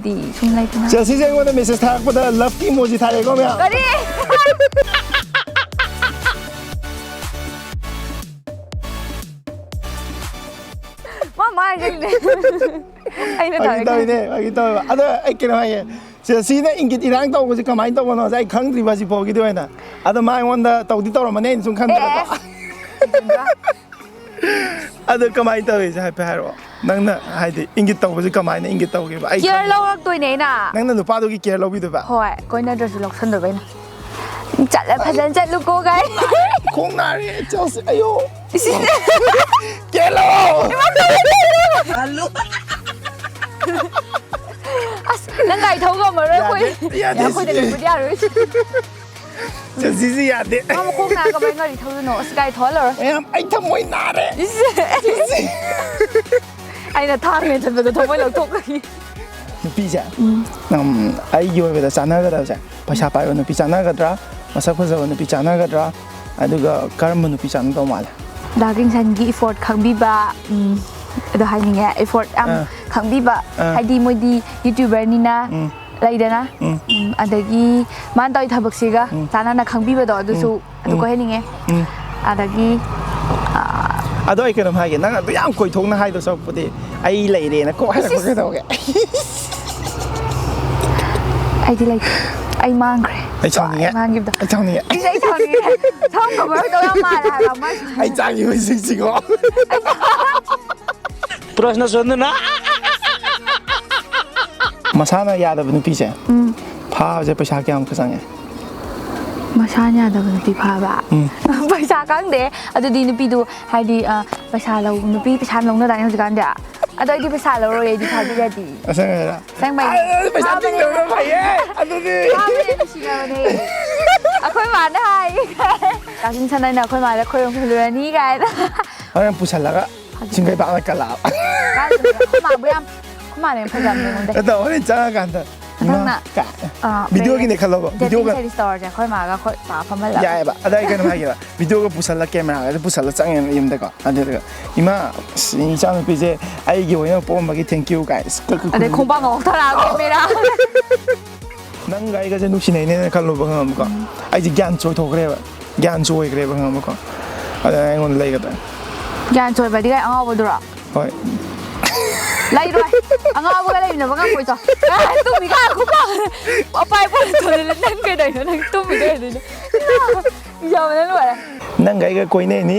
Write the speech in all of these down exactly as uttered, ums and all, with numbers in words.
ꯗꯤ ꯁꯨꯝ ꯂꯩꯗꯅ꯫ ꯆꯦꯜꯁꯤꯁꯦ ꯑꯩꯉꯣꯟꯗ ꯃꯦꯁꯦꯖ ꯊꯥꯔꯛꯄꯗ ꯂꯞꯀꯤ ꯏꯃꯣꯖꯤ ꯊꯥꯔꯛꯑꯦꯀꯣ ꯃꯌꯥꯝ꯫ ꯀꯔꯤ? ꯃꯥ ꯃꯥꯏ ꯀꯩꯅꯦ꯫ ꯑꯩꯅ ꯐꯥꯒꯤ ꯊꯥꯔꯛꯀꯦ꯫ ꯇꯧꯔꯤꯅꯦ, ꯐꯥꯒꯤ ꯇꯧꯋꯦꯕ꯫ ꯑꯗꯣ ꯑꯩ ꯀꯩꯅꯣ ꯍꯥꯏꯒꯦ, ꯆꯦꯜꯁꯤꯅ ꯏꯪꯒꯤꯠ ꯏꯔꯥꯡ ꯇꯧꯕꯁꯦ ꯀꯃꯥꯏꯅ ꯇꯧꯕꯅꯣ ꯑꯩ ꯈꯪꯗ꯭ꯔꯤꯕ ꯍꯧꯖꯤꯛ ꯐꯥꯎꯒꯤꯗꯤ ꯑꯣꯏꯅ꯫ ꯑꯗꯣ ꯃꯥ ꯑꯩꯉꯣꯟꯗ ꯇꯧꯗꯤ ꯇꯧꯔꯝꯃꯅꯤ ꯑꯩꯅ ꯁꯨꯝ ꯈꯟꯕꯗꯀꯣ꯫ ꯑꯦ꯫ ꯑꯗꯣ ꯀꯃꯥꯏꯅ ꯇꯧꯔꯤꯁꯦ ꯍꯥꯏꯐꯦꯠ ꯍꯥꯏꯔꯛꯑꯣ꯫ ꯅꯪꯅ ꯍꯥꯏꯗꯤ ꯏꯪꯒꯤꯠ ꯇꯧꯕꯁꯦ ꯀꯃꯥꯏꯅ ꯏꯪꯒꯤꯠ ꯇꯧꯒꯦꯕ? ꯑꯩ ꯀꯤꯌꯔ ꯈꯪꯗꯦ꯫ ꯂꯧꯔꯛꯇꯣꯏꯅꯦ ꯑꯩꯅ꯫ ꯅꯪꯅ ꯅꯨꯄꯥꯗꯨꯒꯤ ꯀꯤꯌꯔ ꯂꯧꯕꯤꯗꯣꯏꯕ? ꯍꯣꯏ, ꯀꯣꯏꯅꯗ꯭ꯔꯁꯨ ꯂꯧꯁꯟꯗꯣꯏꯕ ꯑꯩꯅ꯫ ꯆꯠꯂꯦ, ꯐꯖꯅ ꯆꯠꯂꯨꯀꯣ ꯒꯥꯏ꯫ ꯈꯣꯡ ꯅꯥꯔꯦ, ꯆꯦꯜꯁꯤ, ꯑꯌꯣ꯫ ꯀꯤꯌꯔ ꯂꯧ꯫ ꯑꯁ, ꯅꯪ ꯒꯥꯔꯤ ꯊꯧ ꯉꯝꯃꯔꯣꯏ ꯑꯩꯈꯣꯏ꯫ ꯌꯥꯗꯦ, ꯌꯥꯗꯦ, ꯑꯩꯈꯣꯏꯗ ꯁꯤꯗꯤ꯫ ꯂꯩꯕꯗꯤ ꯌꯥꯔꯣꯏ꯫ ꯆꯦꯜꯁꯤꯁꯤ ꯌꯥꯗꯦ꯫ ꯃꯥ ꯃꯈꯣꯡ ꯅꯥ ꯀꯃꯥꯏꯅ ꯒꯥꯔꯤ ꯊꯧꯗꯣꯏꯅꯣ? ꯑꯁ, ꯒꯥꯔꯤ ꯊꯧꯍꯜꯂꯔꯣꯏ꯫ ꯃꯌꯥꯝ ꯑꯩ ꯊꯃꯣꯏ ꯅꯥꯔꯦ꯫ ꯑꯩꯅ ꯊꯥꯡꯅ ꯆꯠꯄꯗꯣ ꯊꯃꯣꯏ ꯂꯧꯊꯣꯛꯀꯅꯤ꯫ ꯅꯨꯄꯤꯁꯦ ꯅꯪ ꯑꯩꯒꯤ ꯑꯣꯏꯕꯗ ꯆꯥꯟꯅꯒꯗꯕꯁꯦ ꯄꯩꯁꯥ ꯄꯥꯏꯕ ꯅꯨꯄꯤ ꯆꯥꯟꯅꯒꯗ꯭ꯔꯥ, ꯃꯁꯛ ꯐꯖꯕ ꯅꯨꯄꯤ ꯆꯥꯟꯅꯒꯗ꯭ꯔꯥ, ꯑꯗꯨꯒ ꯀꯔꯝꯕ ꯅꯨꯄꯤ ꯆꯥꯟꯅꯗꯧ ꯃꯥꯜꯂꯦ? ꯗꯥ ꯀꯤꯡꯁꯟꯒꯤ ꯏꯐꯣꯔꯠ ꯈꯪꯕꯤꯕ, ꯎꯝ, ꯑꯗꯣ ꯍꯥꯏꯅꯤꯡꯉꯦ, ꯏꯐꯣꯔꯠ ꯌꯥꯝ ꯑꯥ꯫ ꯈꯪꯕꯤꯕ, ꯑꯥ꯫ ꯍꯥꯏꯗꯤ ꯃꯣꯏꯗꯤ ꯌꯨꯇ꯭ꯌꯨꯕꯔꯅꯤꯅ ꯎꯝ꯫ ꯂꯩꯗꯅ, ꯎꯝ꯫ ꯎꯝ, ꯑꯗꯒꯤ ꯃꯥꯅ ꯇꯧꯔꯤ ꯊꯕꯛꯁꯤꯒ ꯎꯝ꯫ ꯆꯥꯟꯅꯅ ꯈꯪꯕꯤꯕꯗꯣ ꯑꯗꯨꯁꯨ ꯎꯝ꯫ ꯑꯗꯨ ꯎꯝ꯫ ꯀꯣꯏꯍꯟꯅꯤꯡꯉꯦ꯫ ꯎꯝ꯫ ꯑꯗꯒꯤ, ꯑꯥ, ꯑꯗꯣ ꯑꯩ ꯀꯩꯅꯣꯝ ꯍꯥꯏꯒꯦ, ꯅꯪ ꯑꯗꯨ ꯌꯥꯝ ꯀꯣꯏꯊꯣꯛꯅ ꯍꯥꯏꯗꯣ ꯁꯔꯨꯛꯄꯨꯗꯤ ꯑꯩ ꯂꯩꯔꯦꯅ ꯀꯣꯛ ꯍꯥꯏꯔꯛꯄ ꯀꯩꯗꯧꯒꯦ? ꯑꯩꯗꯤ ꯂꯩꯇꯦ꯫ ꯑꯩ ꯃꯥꯡꯈ꯭ꯔꯦ꯫ ꯑꯩ ꯁꯥꯎꯅꯤꯡꯉꯦ꯫ ꯑꯩ ꯃꯥꯡꯈꯤꯕꯗꯣ꯫ ꯑꯩ ꯁꯥꯎꯅꯤꯡꯉꯦ꯫ ꯑꯩꯁꯦ ꯑꯩ ꯁꯥꯎꯅꯤꯡꯉꯦ꯫ ꯁꯥꯎ ꯉꯝꯃꯔꯣꯏꯗꯧ ꯌꯥꯝ ꯃꯥꯜꯂꯦ ꯍꯥꯏꯕ ꯃꯥꯁꯦ꯫ ꯑꯩ ꯆꯥꯈꯤꯕꯁꯤꯡꯁꯤꯀꯣ꯫ प्रश्न सोध्नु न। ꯃꯁꯥꯅ ꯌꯥꯗꯕ ꯅꯨꯄꯤꯁꯦ ꯎꯝ꯫ ꯐꯥꯕꯁꯦ ꯄꯩꯁꯥ ꯀꯌꯥꯃꯨꯛꯀ ꯆꯪꯉꯦ? ꯃꯁꯥꯅ ꯌꯥꯗꯕ ꯅꯨꯄꯤ ꯐꯥꯕ꯫ ꯎꯝ꯫ ꯄꯩꯁꯥ ꯈꯪꯗꯦ꯫ ꯑꯗꯨꯗꯤ ꯅꯨꯄꯤꯗꯣ ꯍꯥꯏꯗꯤ, ꯑ, ꯄꯩꯁꯥ ꯂꯧ-, ꯅꯨꯄꯤ ꯄꯩꯁꯥ ꯂꯧꯅꯗꯥꯏꯅꯦ ꯍꯧꯖꯤꯛꯀꯥꯟꯗꯤ? ꯑꯗꯣ ꯑꯩꯗꯤ ꯄꯩꯁꯥ ꯂꯧꯔꯣꯏ, ꯑꯩꯗꯤ ꯐꯥꯕꯤꯔꯗꯤ꯫ ꯑꯁꯦꯡꯕꯩꯔꯥ? ꯑꯁꯦꯡꯕꯩ꯫ ꯑ, ꯑꯗꯨꯗꯤ ꯄꯩꯁꯥ ꯇꯤꯡꯗꯕꯅ ꯐꯩꯌꯦ꯫ ꯑꯗꯨꯗꯤ꯫ ꯐꯥꯕꯅꯦ ꯅꯨꯡꯁꯤꯅꯕꯅꯦ꯫ ꯑꯩꯈꯣꯏ ꯃꯥꯅ ꯍꯥꯏ꯫ ꯀꯥꯛꯆꯤꯡ ꯁꯅꯥꯅ ꯑꯩꯈꯣꯏ ꯃꯥꯗ ꯈꯣꯏꯔꯨꯝ ꯈꯨꯜꯂꯨꯔꯅꯤ ꯀꯥꯏꯅ꯫ ꯍꯣꯔꯦꯟ ꯄꯨꯁꯜꯂꯒ ꯆꯤꯡꯒꯩ ꯄꯥꯛꯅ ꯀꯜꯂꯛꯑꯕ꯫ ꯀꯥꯏꯗꯅꯣ? ꯑꯩꯈꯣꯏ ꯃꯥꯕꯨ ꯌꯥꯝ, ꯑꯩꯈꯣꯏ ꯃꯥꯅ ꯌꯥꯝ ꯐꯖꯕꯅꯦ ꯑꯩꯉꯣꯟꯗ꯫ ꯑꯗꯣ ꯍꯣꯔꯦꯟ ꯆꯪꯉꯀꯥꯟꯗ ꯃꯊꯪꯅ, ꯀꯥꯏ? ꯑꯥ, ꯚꯤꯗꯤꯑꯣꯒꯤꯅꯦ ꯈꯜꯂꯣꯕ, dating ꯚꯤꯗꯤꯑꯣꯒ service ꯇꯧꯔꯁꯦ ꯑꯩꯈꯣꯏ ꯃꯥꯒ ꯑꯩꯈꯣꯏ ꯄꯥ ꯐꯝꯍꯜꯂꯒ꯫ ꯌꯥꯏꯑꯕ꯫ ꯑꯗ ꯑꯩ ꯀꯩꯅꯣ ꯍꯥꯏꯒꯦꯕ, ꯚꯤꯗꯤꯑꯣꯒ ꯄꯨꯁꯜꯂ, ꯀꯦꯃꯦꯔꯥꯒꯗꯤ ꯄꯨꯁꯜꯂ ꯆꯪꯉꯦꯅ ꯌꯨꯝꯗꯀꯣ꯫ ꯑꯗꯨꯗꯨꯒ, "ꯏꯃꯥ, ꯑꯁ, ꯏꯆꯥꯅꯨꯄꯤꯁꯦ ꯑꯩꯒꯤ ꯑꯣꯏꯅ ꯄꯣꯛꯑꯝꯕꯒꯤ thank you" ꯀꯥꯏ꯫ ꯑꯁ, ꯀ-, ꯀ-, ꯑꯗꯩ ꯈꯣꯡꯄꯥꯛ ꯉꯥꯎꯊꯔꯛꯑꯒ ꯀꯦꯃꯦꯔꯥ꯫ ꯅꯪꯒ ꯑꯩꯒꯁꯦ ꯅꯨꯡꯁꯤꯅꯩꯅꯦꯅ ꯈꯜꯂꯣꯕ, ꯈꯪꯉꯕꯀꯣ? ꯑꯩꯁꯦ ꯒ꯭ꯌꯥꯟ ꯆꯣꯏꯊꯣꯛꯈ꯭ꯔꯦꯕ꯫ ꯒ꯭ꯌꯥꯟ ꯆꯣꯏꯈ꯭ꯔꯦꯕ, ꯈꯪꯉꯕꯀꯣ? ꯑꯗ ꯑꯩꯉꯣꯟꯗ ꯂꯩꯒꯗ꯭ꯔꯥ? ꯒ꯭ꯌꯥꯟ ꯆꯣꯏꯕꯗꯤ ꯀꯩ, ꯑꯉꯥꯎꯕꯗꯨꯔꯣ? ꯍꯣꯏ꯫ ꯂꯩꯔꯣꯏ꯫ ꯑꯉꯥꯎꯕꯒ ꯂꯩꯃꯤꯟꯅꯕ ꯉꯝꯃꯣꯏ, ꯆꯣ꯫ ꯑꯦ, ꯇꯨꯝꯃꯤ ꯀꯥ, ꯈꯨꯀꯥ꯫ ꯑꯄꯥꯏ ꯄꯣꯠ ꯊꯣꯛꯂꯦ꯫ ꯅꯪ ꯀꯩꯗꯧꯔꯤꯅꯣ? ꯅꯪ ꯇꯨꯝꯃꯤꯗꯣ ꯀꯩꯗꯧꯔꯤꯅꯣ? ꯌꯥꯕꯅ ꯂꯣꯏꯔꯦ꯫ ꯅꯪꯒ ꯑꯩꯒ ꯀꯣꯏꯅꯩꯅꯤ,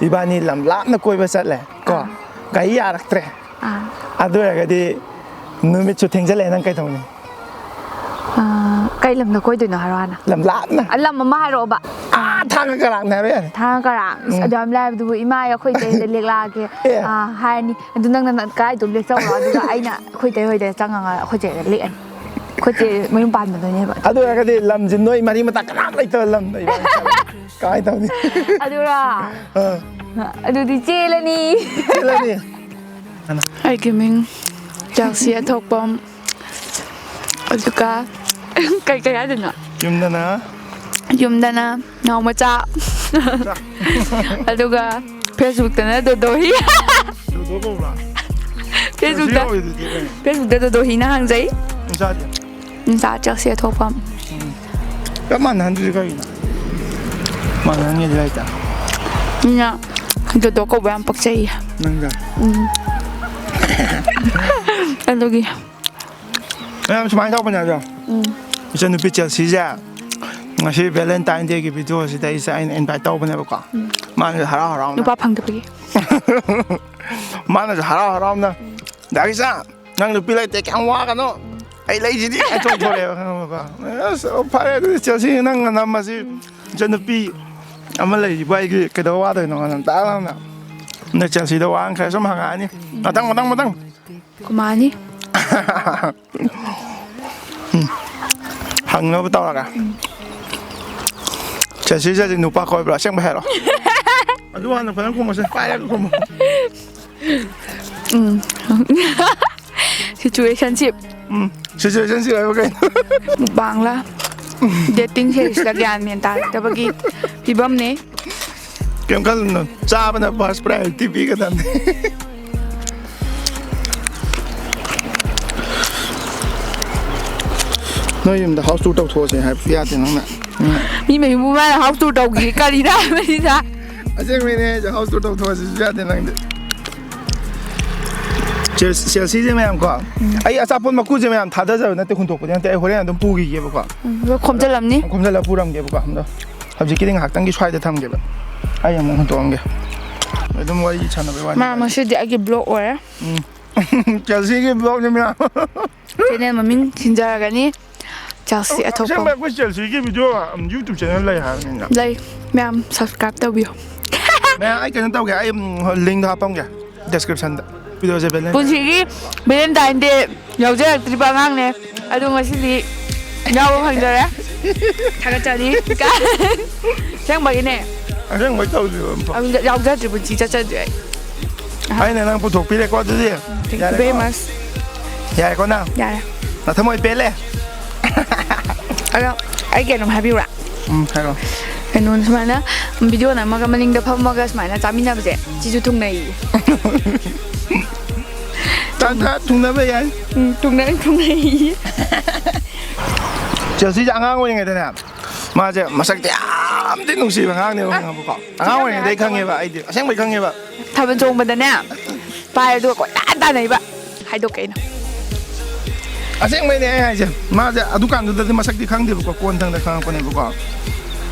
ꯏꯕꯥꯅꯤ ꯂꯝ ꯂꯥꯞꯅ ꯀꯣꯏꯕ ꯆꯠꯂꯦ, ꯀꯣ? ꯑꯥ꯫ ꯒꯥꯔꯤ ꯌꯥꯔꯛꯇ꯭ꯔꯦ꯫ ꯑꯥ꯫ ꯑꯗꯨ ꯑꯣꯏꯔꯒꯗꯤ ꯅꯨꯃꯤꯠꯁꯨ ꯊꯦꯡꯖꯜꯂꯛꯑꯦ, ꯅꯪ ꯀꯩꯗꯧꯅꯤ? ꯑꯥ, ꯀꯩ ꯂꯝꯗ ꯀꯣꯏꯗꯣꯏꯅꯣ ꯍꯥꯏꯔꯣ ꯍꯥꯟꯅ? ꯂꯝ ꯂꯥꯞꯅ꯫ ꯑ, ꯂꯝ ꯑꯃ ꯍꯥꯏꯔꯛꯑꯣꯕ꯫ ꯑꯥ, ꯊꯥꯡꯒ ꯀꯔꯥꯡꯅꯦ ꯍꯥꯏꯕ ꯌꯥꯔꯦ꯫ ꯊꯥꯡꯒ ꯀꯔꯥꯡ꯫ ꯑꯁ, ꯎꯝ꯫ ꯑꯗꯨ ꯌꯥꯝ ꯂꯥꯏꯕꯗꯨꯕꯨ, "ꯏꯃꯥ, ꯑꯩ ꯑꯩꯈꯣꯏ ꯏꯇꯩꯗ ꯂꯦꯛꯂꯛꯑꯒꯦ", ꯑꯦ꯫ ꯑꯥ, ꯍꯥꯏꯔꯅꯤ꯫ ꯑꯗꯨ ꯅꯪꯅ ꯅ-, ꯀꯥꯏꯗꯣ ꯂꯦꯛꯆꯧꯔꯣ, ꯑꯗꯨꯒ ꯑꯩꯅ ꯑꯩꯈꯣꯏ ꯏꯇꯩ ꯍꯣꯏꯗ ꯆꯪꯉꯒ ꯑꯩꯈꯣꯏ ꯆꯦꯗ ꯂꯦꯛꯑꯅꯤ꯫ ꯑꯩꯈꯣꯏ ꯆꯦ ꯃꯌꯨꯝ ꯄꯥꯟꯕꯗꯨꯅꯦꯕ꯫ ꯑꯗꯨ ꯑꯣꯏꯔꯒꯗꯤ ꯂꯝꯁꯦ ꯅꯣꯏ ꯃꯔꯤ ꯃꯇꯥ ꯀꯅꯥꯝ ꯂꯩꯇꯕ ꯂꯝꯗ ꯏꯕꯥꯅꯤ ꯆꯠꯂꯒ ꯀꯃꯥꯏꯅ ꯇꯧꯅꯤ? ꯑꯗꯨꯔꯣ? ꯑꯥ꯫ ꯑꯗꯨꯗꯤ ꯆꯦꯜꯂꯅꯤ꯫ ꯆꯦꯜꯂꯅꯤ꯫ ꯑꯩꯒꯤ ꯃꯤꯡ ꯆꯦꯜꯁꯤ ꯑꯊꯣꯛꯄꯝ꯫ ꯑꯗꯨꯒ ꯀꯩ, ꯀꯩ ꯍꯥꯏꯗꯣꯏꯅꯣ? ꯌꯨꯝꯗꯅ? ꯌꯨꯝꯗꯅ ꯅꯥꯎ ꯃꯆꯥ꯫ ꯃꯆꯥ꯫ ꯑꯗꯨꯒ Facebookꯇꯅ ꯗꯣꯗꯣꯍꯤ꯫ ꯗꯣꯗꯣ ꯀꯧꯕ꯭ꯔꯥ? Facebookꯇ, ꯆꯦꯜꯁꯤ ꯀꯧꯏꯗꯨꯗꯤ ꯀꯩꯅꯣ? Facebookꯇ ꯗꯣꯗꯣꯍꯤꯅ ꯍꯥꯡꯖꯩ꯫ ꯃꯆꯥꯗꯤ? ꯃꯆꯥ ꯆꯦꯜꯁꯤ ꯑꯊꯣꯛꯄꯝ꯫ ꯎꯝ꯫ ꯆꯞ ꯃꯥꯟꯅꯍꯟꯗ꯭ꯔꯤꯁꯦ ꯀꯩꯒꯤꯅꯣ? ꯃꯥꯟꯅꯍꯟꯒꯦꯗꯤ ꯂꯩꯇꯦ꯫ ꯃꯤꯅ ꯗꯣꯗꯣ ꯀꯧꯕ ꯌꯥꯝ ꯄꯛꯆꯩꯌꯦ꯫ ꯅꯪꯒ? ꯎꯝ꯫ ꯑꯗꯨꯒꯤ꯫ ꯃꯌꯥꯝ ꯁꯨꯃꯥꯏꯅ ꯇꯧꯕꯅꯦ ꯑꯗꯣ꯫ ꯎꯝ꯫ ꯏꯆꯟꯅꯨꯄꯤ ꯆꯦꯜꯁꯤꯁꯦ ꯉꯁꯤ Valentine Dayꯒꯤ videoꯁꯤꯗ ꯑꯩꯁꯦ ꯑꯩꯅ invite ꯇꯧꯕꯅꯦꯕꯀꯣ꯫ ꯎꯝ꯫ ꯃꯥꯅꯁꯨ ꯍꯔꯥꯎ ꯍꯔꯥꯎꯅ, ꯅꯨꯄꯥ ꯐꯪꯗꯕꯒꯤ꯫ ꯃꯥꯅꯁꯨ ꯍꯔꯥꯎ ꯍꯔꯥꯎꯅ, "ꯗꯥ ꯏꯆꯥ, ꯅꯪ ꯅꯨꯄꯤ ꯂꯩꯇꯦ, ꯀꯌꯥꯝ ꯋꯥꯒꯅꯣ, ꯑꯩ ꯂꯩꯁꯤꯗꯤ" ꯍꯥꯏ ꯆꯣꯡꯊꯣꯔꯛꯑꯦꯕ, ꯈꯪꯉꯕꯀꯣ? ꯑꯁ, "ꯑꯣ, ꯐꯔꯦ ꯑꯗꯨꯗꯤ ꯆꯦꯜꯁꯤ, ꯅꯪ ꯅꯝꯃꯁꯤ, ꯏꯆꯟꯅꯨꯄꯤ ꯑꯃ ꯂꯩꯔꯤꯕ ꯑꯩꯒꯤ, ꯀꯩꯗꯧ ꯋꯥꯗꯣꯏꯅꯣ?" ꯉꯟꯇꯥ ꯂꯥꯎꯅ꯫ ꯑꯗ ꯆꯦꯜꯁꯤꯗ ꯋꯥꯍꯪ ꯈꯔ ꯁꯨꯝ ꯍꯪꯉꯛꯑꯅꯤ꯫ ꯃꯊꯪ, ꯃꯊꯪ, ꯃꯊꯪ꯫ ꯀꯃꯥꯅꯤ? ꯎꯝ꯫ ꯍꯪꯅꯕ ꯇꯧꯔꯒ꯫ ꯆꯦꯜꯁꯤ, ꯆꯦꯜꯁꯤ ꯅꯨꯄꯥ ꯀꯣꯏꯕ꯭ꯔꯣ? ꯑꯁꯦꯡꯕ ꯍꯥꯏꯔꯣ꯫ ꯑꯗꯨ ꯍꯥꯟꯅ ꯐꯖꯅ ꯈꯨꯝꯃꯁꯦ꯫ ꯄꯥꯏꯔꯒ ꯈꯨꯝꯃꯣ꯫ ꯎꯝ꯫ Situationship꯫ ꯎꯝ, ꯁꯤꯆꯨꯋꯦꯁꯟꯁꯤ ꯑꯣꯏꯕ ꯀꯩꯅꯣ? ꯃꯨꯛꯕꯥꯡꯂ ꯗꯦꯇꯤꯡ ꯁꯦꯔꯤꯁꯂ ꯒ꯭ꯌꯥꯟ ꯃꯦꯟ ꯇꯥꯔꯛꯇꯕꯒꯤ ꯐꯤꯕꯝꯅꯦ꯫ ꯀꯩꯝ ꯈꯜꯂꯨꯅꯨ, ꯆꯥꯕꯅ ꯐꯥꯔꯁ ꯄ꯭ꯔꯥꯏꯌꯣꯔꯤꯇꯤ ꯄꯤꯒꯗꯕꯅꯤ꯫ ꯅꯣꯏ ꯌꯨꯝꯗ ꯍꯥꯎꯁ ꯇꯨꯔ ꯇꯧꯊꯣꯛꯑꯁꯦ ꯍꯥꯏꯕꯁꯨ ꯌꯥꯗꯦ ꯅꯪꯅ꯫ ꯎꯝ꯫ ꯃꯤ ꯃꯌꯨꯝꯕꯨ ꯃꯥꯅ ꯍꯥꯎꯁ ꯇꯨꯔ ꯇꯧꯈꯤ ꯀꯔꯤꯅ ꯍꯥꯏꯕꯅꯤꯗ꯫ ꯑꯁꯦꯡꯕꯩꯅꯦ ꯍꯥꯏꯁꯦ, ꯍꯥꯎꯁ ꯇꯨꯔ ꯇꯧꯊꯣꯛꯑꯁꯤꯁꯨ ꯌꯥꯗꯦ ꯅꯪꯗꯤ꯫ ꯆꯦꯜꯁ-, ꯆꯦꯜꯁꯤꯁꯦ ꯃꯌꯥꯝ ꯀꯣ꯫ ꯎꯝ꯫ ꯑꯩ ꯑꯆꯥꯄꯣꯠ ꯃꯀꯨꯁꯦ ꯃꯌꯥꯝ ꯊꯥꯗꯖꯕ ꯅꯠꯇꯦ, ꯍꯨꯟꯗꯣꯛꯄꯗꯤ ꯅꯠꯇꯦ, ꯑꯩ ꯍꯣꯔꯦꯟ ꯑꯗꯨꯝ ꯄꯨꯈꯤꯒꯦꯕꯀꯣ꯫ ꯎꯝ, ꯑꯗꯣ ꯈꯣꯝꯖꯤꯜꯂꯝꯅꯤ꯫ ꯈꯣꯝꯖꯤꯜꯂ ꯄꯨꯔꯝꯒꯦꯕꯀꯣ ꯑꯗꯣ꯫ ꯍꯧꯖꯤꯛꯀꯤꯗꯤ ꯉꯥꯏꯍꯥꯛꯇꯪꯒꯤ ꯁ꯭ꯋꯥꯏꯗ ꯊꯝꯒꯦꯕ꯫ ꯑꯩ ꯑꯃꯨꯛ ꯍꯨꯟꯇꯣꯛꯑꯝꯒꯦ꯫ ꯑꯗꯨꯝ ꯋꯥꯔꯤ ꯁꯥꯟꯅꯕꯩ ꯋꯥꯅꯤ꯫ ꯃꯥ ꯉꯁꯤꯗꯤ ꯑꯩꯒꯤ ꯕ꯭ꯂꯣꯛ ꯑꯣꯏꯔꯦ꯫ ꯎꯝ꯫ ꯆꯦꯜꯁꯤꯒꯤ ꯕ꯭ꯂꯣꯛꯅꯤ ꯃꯌꯥꯝ꯫ ꯆꯦꯅꯦꯜ ꯃꯃꯤꯡ ꯁꯤꯟꯖꯔꯒꯅꯤ꯫ ꯆꯦꯜꯁꯤ ꯑꯊꯣꯛꯄ꯫ ꯑꯁꯦꯡꯕ ꯑꯩꯈꯣꯏ ꯆꯦꯜꯁꯤꯒꯤ ꯚꯤꯗꯤꯑꯣ ꯌꯨꯇ꯭ꯌꯨꯕ ꯆꯦꯅꯦꯜ ꯂꯩ ꯍꯥꯏꯕꯅꯤꯅ꯫ ꯂꯩ꯫ ꯃꯌꯥꯝ ꯁꯕꯁꯀ꯭ꯔꯥꯏꯕ ꯇꯧꯕꯤꯌꯨ꯫ ꯃꯌꯥꯝ ꯑꯩ ꯀꯩꯅꯣ ꯇꯧꯒꯦ, ꯑꯩ, ꯎꯝ, ꯂꯤꯡꯗꯣ ꯍꯥꯞꯄꯝꯒꯦ ꯗꯤꯁꯀ꯭ꯔꯤꯞꯁꯟꯗ꯫ ꯚꯤꯗꯤꯑꯣꯁꯦ ꯚꯦꯂꯦꯟ-, ꯄꯨꯟꯁꯤꯒꯤ ꯚꯦꯂꯦꯟꯇꯥꯏꯟ ꯗꯦ ꯌꯥꯎꯖꯔꯛꯇ꯭ꯔꯤꯕ ꯑꯉꯥꯡꯅꯦ꯫ ꯑꯗꯣ ꯉꯁꯤꯗꯤ ꯌꯥꯎꯕ ꯐꯪꯖꯔꯦ꯫ ꯊꯥꯒꯠꯆꯔꯤ꯫ ꯑꯁꯦꯡꯕꯒꯤꯅꯦ꯫ ꯑꯁꯦꯡꯕꯩ ꯇꯧꯗ꯭ꯔꯤꯕ ꯑꯝꯐꯥꯎ꯫ ꯑꯗꯨꯗ ꯌꯥꯎꯖꯗ꯭ꯔꯤ, ꯄꯨꯟꯁꯤ ꯆꯠꯆꯗ꯭ꯔꯤ ꯑꯩ꯫ ꯑꯩꯅ ꯅꯪ ꯄꯨꯊꯣꯛꯄꯤꯔꯦꯀꯣ ꯑꯗꯨꯗꯤ꯫ Thank you very much꯫ ꯌꯥꯔꯦꯀꯣ ꯅꯪ? ꯌꯥꯔꯦ꯫ ꯅꯊꯃꯣꯏ ꯄꯦꯜꯂꯦ? ꯑꯗꯣ ꯑꯩ ꯀꯩꯅꯣꯝ ꯍꯥꯏꯕꯤꯌꯨꯔꯥ? ꯎꯝ, ꯍꯥꯏꯔꯣ꯫ ꯀꯩꯅꯣ ꯁꯨꯃꯥꯏꯅ ꯚꯤꯗꯤꯑꯣ ꯅꯝꯃꯒ ꯃꯅꯤꯡꯗ ꯐꯝꯃꯒ ꯁꯨꯃꯥꯏꯅ ꯆꯥꯃꯤꯟꯅꯕꯁꯦ ꯁꯤꯁꯨ ꯊꯨꯡꯅꯩꯌꯦ꯫ ꯆꯥ-, ꯆꯥ-, ꯊꯨꯡꯅꯕ ꯌꯥꯏ꯫ ꯎꯝ, ꯊꯨꯡꯅꯩ, ꯊꯨꯡꯅꯩꯌꯦ꯫ ꯆꯦꯜꯁꯤꯁꯦ ꯑꯉꯥꯡ ꯑꯣꯏꯔꯤꯉꯩꯗꯅꯦ, ꯃꯥꯁꯦ ꯃꯁꯛꯇꯤ ꯌꯥꯝ ꯊꯤ ꯅꯨꯡꯁꯤꯕ ꯑꯉꯥꯡꯅꯦꯕ, ꯈꯪꯉꯕꯀꯣ? ꯑꯉꯥꯡ ꯑꯣꯏꯔꯤꯉꯩꯗꯩ ꯈꯪꯉꯦꯕ ꯑꯩꯗꯤ, ꯑꯁꯦꯡꯕꯩ ꯈꯪꯉꯦꯕ꯫ ꯊꯥꯕꯜ ꯆꯣꯡꯕꯗꯅꯦ, ꯄꯥꯏ ꯑꯗꯨꯒ ꯀꯣꯏꯇꯥꯟ ꯇꯥꯟꯅꯩꯕ꯫ ꯍꯥꯏꯗꯣꯛꯀꯦ ꯑꯩꯅ꯫ ꯑꯁꯦꯡꯕꯩꯅꯦ ꯑꯩ ꯍꯥꯏꯁꯦ꯫ ꯃꯥꯁꯦ ꯑꯗꯨꯀꯥꯟꯗꯨꯗꯗꯤ ꯃꯁꯛꯇꯤ ꯈꯪꯗꯦꯕꯀꯣ, ꯀꯣꯟꯊꯪꯗ ꯈꯪꯉꯛꯄꯅꯦꯕꯀꯣ꯫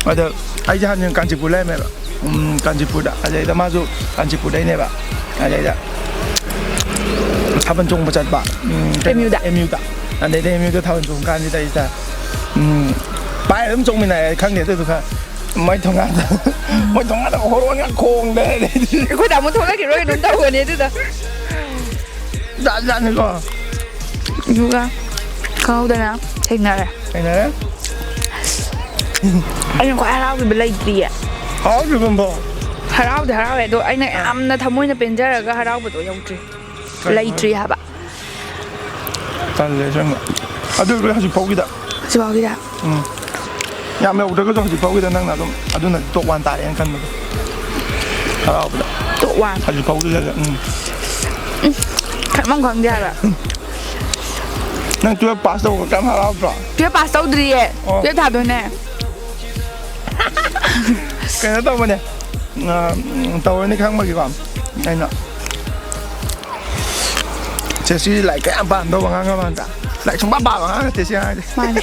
ꯑꯗ ꯑꯩꯁꯦ ꯍꯥꯟꯅ ꯀꯥꯟꯆꯤꯄꯨꯔ ꯂꯩꯔꯝꯃꯦꯕ꯫ ꯎꯝ, ꯀꯥꯟꯆꯤꯄꯨꯔꯗ꯫ ꯑꯗꯩꯗ ꯃꯥꯁꯨ ꯀꯥꯟꯆꯤꯄꯨꯔꯗꯩꯅꯦꯕ꯫ ꯑꯗꯩꯗ ꯊꯥꯕꯜ ꯆꯣꯡꯕ ꯆꯠꯄ꯫ ꯎꯝ, ꯀꯩꯅꯣ, ꯑꯦꯝ ꯌꯨꯗ꯫ ꯑꯦꯝ ꯌꯨꯗ꯫ ꯑꯗꯩꯗ ꯑꯦꯝ ꯌꯨꯗ ꯊꯥꯕꯜ ꯆꯣꯡꯕ ꯀꯥꯟꯁꯤꯗ ꯑꯩꯁꯤꯗ, ꯎꯝ, ꯄꯥꯏ ꯑꯗꯨꯝ ꯆꯣꯡꯃꯤꯟꯅꯔꯦ, ꯑꯩ ꯈꯪꯗꯦ ꯑꯗꯨꯗꯨꯒ꯫ ꯃꯣꯏ ꯊꯣꯡꯒꯥꯟꯗ, ꯃꯣꯏ ꯊꯣꯡꯒꯥꯟꯗ ꯍꯣꯔꯣꯟꯒ ꯈꯣꯡꯗꯅ ꯑꯗꯩꯗꯤ꯫ ꯑꯩꯈꯣꯏ ꯇꯥꯃꯣ ꯊꯣꯛꯂꯛꯈꯤꯕ꯭ꯔꯥ ꯀꯩꯅꯣꯝ ꯇꯧꯕꯅꯦ ꯑꯗꯨꯗ꯫ ꯖꯥꯠ ꯖꯥꯠꯅꯤꯀꯣ꯫ ꯑꯗꯨꯒ ꯈꯪꯍꯧꯗꯅ ꯊꯦꯡꯅꯔꯦ꯫ ꯊꯦꯡꯅꯔꯦ꯫ ꯑꯩꯅ ꯈ꯭ꯋꯥꯏ ꯍꯔꯥꯎꯈꯤꯕ ꯂꯩꯇ꯭ꯔꯤꯌꯦ꯫ ꯍꯔꯥꯎꯗ꯭ꯔꯤꯕ ꯑꯝꯐꯥꯎ? ꯍꯔꯥꯎꯗꯤ ꯍꯔꯥꯎꯋꯦ, ꯑꯗꯣ ꯑꯩꯅ ꯌꯥꯝꯅ ꯊꯃꯣꯏꯅ ꯄꯦꯟꯖꯔꯒ ꯍꯔꯥꯎꯕꯗꯣ ꯌꯧꯗ꯭ꯔꯤ꯫ ꯀꯩꯅꯣ? ꯂꯩꯇ꯭ꯔꯤ ꯍꯥꯏꯕ꯫ ꯇꯜꯂꯦ ꯑꯁꯦꯡꯕ꯫ ꯑꯗꯨ ꯑꯣꯏꯔꯁꯨ ꯍꯧꯖꯤꯛ ꯐꯥꯎꯒꯤꯗ꯫ ꯍꯧꯖꯤꯛ ꯐꯥꯎꯒꯤꯗ꯫ ꯎꯝ꯫ ꯌꯥꯝ ꯌꯧꯗ꯭ꯔꯒꯁꯨ ꯍꯧꯖꯤꯛ ꯐꯥꯎꯒꯤꯗ ꯅꯪꯅ ꯑꯗꯨꯝ ꯑꯗꯨꯅ ꯇꯣꯞ ꯋꯥꯟ ꯇꯥꯔꯦꯅ ꯈꯟꯕꯗꯣ꯫ ꯍꯔꯥꯎꯕꯗ꯫ Top one. ꯍꯧꯖꯤꯛ ꯐꯥꯎꯒꯤꯗ꯫ ꯎꯝ꯫ ꯈꯟꯐꯝ ꯈꯪꯗꯦ ꯍꯥꯏꯕ꯫ ꯅꯪ ꯇꯨꯌꯦꯜꯞ ꯄꯥꯁ ꯇꯧꯕ ꯀꯌꯥꯝ ꯍꯔꯥꯎꯗ꯭ꯔꯣ? ꯇꯨꯌꯦꯜꯞ ꯄꯥꯁ ꯇꯧꯗ꯭ꯔꯤꯌꯦ꯫ ꯑꯣ꯫ ꯇꯨꯌꯦꯜꯞ ꯊꯥꯗꯣꯏꯅꯦ꯫ ꯀꯩꯅꯣ ꯇꯧꯕꯅꯦ꯫ ꯑ, ꯎꯝ, ꯇꯧꯔꯅꯤ ꯈꯪꯕꯒꯤꯀꯣ꯫ ꯑꯩꯅ ꯆꯦ ꯁꯤ ꯂꯥꯏꯔꯤꯛ ꯀꯌꯥꯝ ꯄꯥꯝꯗꯧꯕ ꯑꯉꯥꯡ ꯑꯃ ꯍꯟꯗꯛ꯫ ꯂꯥꯏꯔꯤꯛ ꯁꯨꯡꯄꯥ ꯄꯥꯕ ꯑꯉꯥꯡ ꯅꯠꯇꯦ ꯁꯤ ꯑꯉꯥꯡꯁꯦ꯫ ꯃꯥꯅꯦ꯫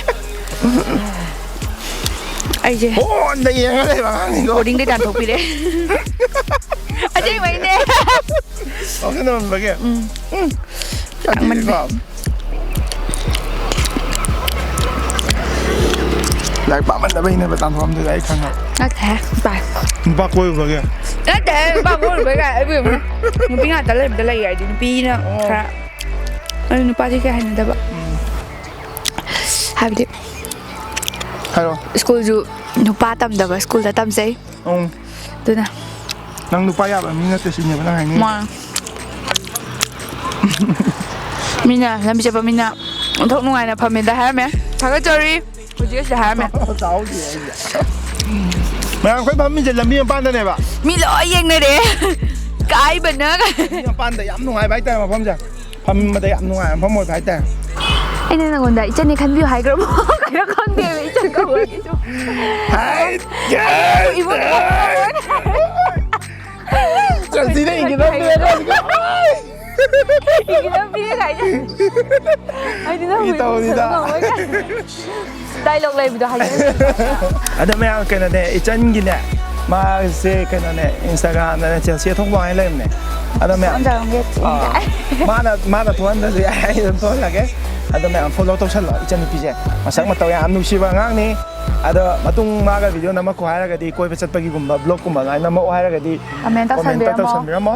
ꯑꯩꯁꯦ ꯐꯣꯟꯗ ꯌꯦꯡꯉ ꯂꯩꯕ ꯑꯉꯥꯡꯅꯤꯀꯣ꯫ ꯕꯣꯔꯗꯤꯡꯗꯩ ꯇꯥꯟꯊꯣꯛꯄꯤꯔꯦ꯫ ꯑꯁꯦꯡꯕꯩꯅꯦ꯫ ꯉꯥꯎꯁꯟꯅꯃꯟꯕꯒꯤ꯫ ꯎꯝ꯫ ꯎꯝ꯫ ꯆꯥꯛꯃꯟꯕꯩ꯫ ꯌꯥꯗꯦꯀꯣ꯫ ꯂꯥꯏꯔꯤꯛ ꯄꯥꯃꯟꯗꯕꯩꯅꯦꯕ ꯇꯥꯟꯊꯣꯛꯑꯝꯗꯣꯏꯗꯣ ꯑꯩ ꯈꯪꯉꯦ꯫ ꯅꯠꯇꯦꯍꯦ, ꯄꯥꯏ꯫ ꯅꯨꯄꯥ ꯀꯣꯏꯔꯨꯕꯒꯤ꯫ ꯅꯠꯇꯦꯍꯦ, ꯅꯨꯄꯥ ꯀꯣꯏꯔꯨꯕꯒꯤ ꯀꯥꯏ, ꯑꯩꯕꯨ ꯌꯦꯡꯉꯨꯅꯦ꯫ ꯅꯨꯄꯤ ꯉꯥꯛꯇ ꯂꯩꯕꯗ ꯂꯩ ꯍꯥꯏꯗꯤ ꯅꯨꯄꯤꯅ ꯑꯣ꯫ ꯈꯔ꯫ ꯑꯗꯨ ꯅꯨꯄꯥꯗꯤ ꯀꯌꯥ ꯍꯩꯅꯗꯕ꯫ ꯎꯝ꯫ ꯍꯥꯏꯕꯗꯤ ꯍꯥꯏꯔꯣ꯫ ꯁ꯭ꯀꯨꯜꯁꯨ ꯅꯨꯄꯥ ꯇꯝꯗꯕ ꯁ꯭ꯀꯨꯜꯗ ꯇꯝꯖꯩ꯫ ꯎꯝ꯫ ꯑꯗꯨꯅ꯫ ꯅꯪ ꯅꯨꯄꯥ ꯌꯥꯕ ꯃꯤ ꯅꯠꯇꯦ ꯁꯤꯅꯦꯕ ꯅꯪ ꯍꯥꯏꯅꯤꯡꯉꯤꯁꯦ? ꯃꯥꯅꯦ꯫ ꯃꯤꯅ ꯂꯝꯕꯤ ꯆꯠꯄ ꯃꯤꯅ ꯑꯣꯟꯊꯣꯛ ꯅꯨꯡꯉꯥꯏꯅ ꯐꯝꯃꯦꯗ ꯍꯥꯏꯔꯝꯃꯦ꯫ ꯊꯥꯒꯠꯆꯔꯤ꯫ ꯍꯧꯖꯤꯛ ꯑꯁꯤꯗ ꯍꯥꯏꯔꯝꯃꯦ꯫ ꯇꯥꯍꯧꯗꯦ ꯑꯩꯗꯤ꯫ ꯃꯌꯥꯝ ꯑꯩꯈꯣꯏ ꯐꯝꯃꯤꯁꯦ ꯂꯝꯕꯤ ꯃꯄꯥꯟꯗꯅꯦꯕ꯫ ꯃꯤ ꯂꯣꯏ ꯌꯦꯡꯅꯔꯦ꯫ ꯀꯥꯏꯕꯅ꯫ ꯂꯝꯕꯤ ꯃꯄꯥꯟꯗ ꯌꯥꯝ ꯅꯨꯡꯉꯥꯏꯕ ꯍꯥꯏꯇꯥꯔꯦ ꯃꯐꯝꯁꯦ꯫ ꯐꯝꯕꯗ ꯌꯥꯝ ꯅꯨꯡꯉꯥꯏꯕ ꯃꯐꯝ ꯑꯣꯏꯕ ꯍꯥꯏꯇꯥꯔꯦ꯫ ꯑꯩꯅ ꯅꯪꯉꯣꯟꯗ ꯏꯆꯟꯅꯤ ꯈꯟꯕꯤꯌꯨ ꯍꯥꯏꯈ꯭ꯔꯕꯣ? ꯀꯩꯅꯣ ꯈꯪꯗꯦꯕ, ꯏꯆꯟ ꯀꯧꯔꯒꯦ ꯁꯨꯝ꯫ ꯍꯥꯏ, ꯑꯩ ꯏꯕꯨꯡ ꯀꯧꯔꯒꯦ꯫ ꯆꯟꯁꯤꯅ ꯏꯪꯒꯤꯠ ꯑꯃ ꯄꯤꯔꯒ ꯍꯧꯖꯤꯛ ꯏꯪꯒꯤꯠ ꯑꯃ ꯄꯤꯔꯒ ꯍꯥꯏꯖꯦ꯫ ꯑꯩꯗꯤ ꯅꯪ ꯐꯥꯒꯤ ꯇꯧꯕꯅꯤꯗ꯫ ꯉꯝꯃꯣꯏ ꯀꯥꯏꯅ꯫ ꯗꯥꯏꯂꯣꯛ ꯂꯩꯕꯗꯣ ꯍꯥꯏꯖꯦ꯫ ꯑꯗꯣ ꯃꯌꯥꯝ ꯀꯩꯅꯣꯅꯦ, ꯏꯆꯟꯒꯤꯅꯦ, ꯃꯥꯁꯦ ꯀꯩꯅꯣꯅꯦ, Instagram-ꯗꯅꯦ ꯆꯦꯜꯁꯤ ꯊꯣꯛꯄ ꯍꯥꯏꯅ ꯂꯩꯕꯅꯦ꯫ ꯑꯗꯣ ꯃꯌꯥꯝ, ꯊꯣꯛꯍꯟꯖꯔꯝꯒꯦ꯫ ꯑꯥ, ꯃꯥꯅ, ꯃꯥꯅ ꯊꯣꯛꯍꯟꯗ꯭ꯔꯁꯨ ꯌꯥꯏ, ꯑꯩ ꯑꯗꯨꯝ ꯊꯣꯛꯍꯜꯂꯒꯦ꯫ ꯑꯗꯣ ꯃꯌꯥꯝ follow ꯇꯧꯁꯜꯂꯣ, ꯏꯆꯟꯅꯨꯄꯤꯁꯦ ꯃꯁꯛ ꯃꯇꯧ ꯌꯥꯝ ꯅꯨꯡꯁꯤꯕ ꯑꯉꯥꯡꯅꯤ꯫ ꯑꯗꯣ ꯃꯇꯨꯡ ꯃꯥꯒ video ꯅꯝꯃꯛꯈꯣ ꯍꯥꯏꯔꯒꯗꯤ, ꯀꯣꯏꯕ ꯆꯠꯄꯒꯤꯒꯨꯝꯕ vlog-ꯀꯨꯝꯕ ꯑꯗꯨꯃꯥꯏꯅ ꯅꯝꯃꯛꯑꯣ ꯍꯥꯏꯔꯒꯗꯤ comment comment-ꯇ ꯇꯧꯁꯟꯕꯤꯔꯝꯃꯣ꯫ ꯇꯧꯁꯟꯕꯤꯔꯝꯃꯣ꯫